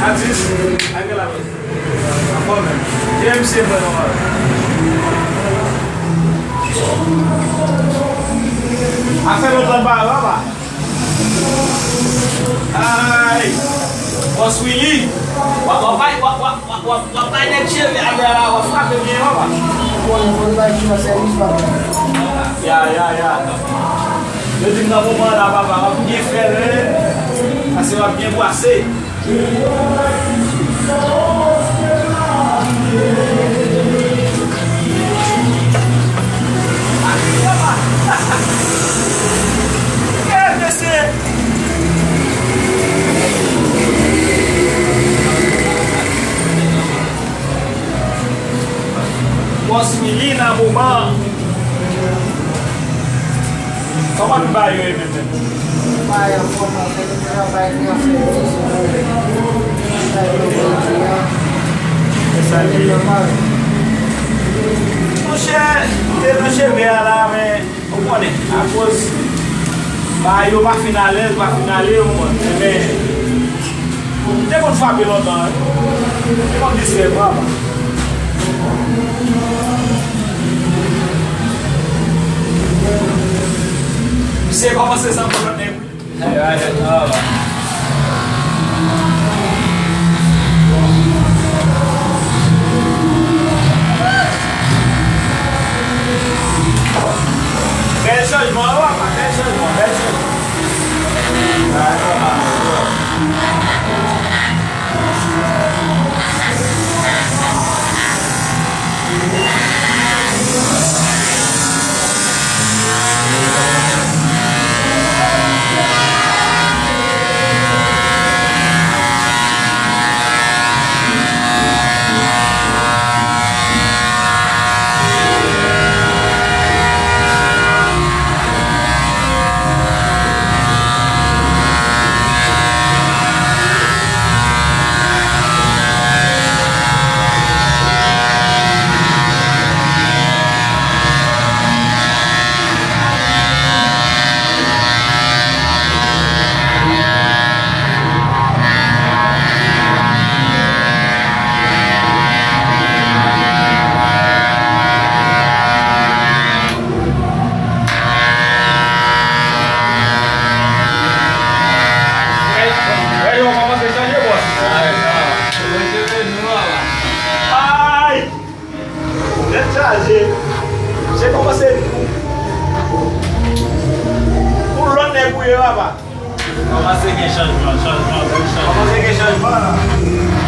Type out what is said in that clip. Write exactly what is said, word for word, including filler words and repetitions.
Atis, anpòt menm. J M C mwen nòmal. Afè lontan pa, papa. Ay! Bòs Willy! W ap, w ap bay, w ap, w ap, w ap, w ap, w ap bay nèg cheve a lè a la, w ap frape byen, papa. Bon, bon, bay ti nan sèvis, papa. Ya, ya, ya. Yo di m nan moman an la, papa, w ap byen fè l, wi. Paske w ap byen bwase. Bòs Willy nan moman. Kòman nou ba yo ye menm menm? Ba yo anfòm, anfè travay li anfè. Travay li anfè. Monchè, te nan cheve a la, men ou konnen, akoz ba yo pa fin alèz, pa fin ale, ou konn. Men, m te konn frape lontan, wi. M te konn distrè vre. Misye kòmanse sanble lòt nèg, wi. Bèl chanjman, wi, papa, bèl chanjman, bèl chanjman. Ay! Tèt chaje. Se kòmanse pou, pou lòt nèg ou ye, papa. Kòmanse gen chanjman, chanjman, gwo chanjman. Kòmanse gen chanjman la.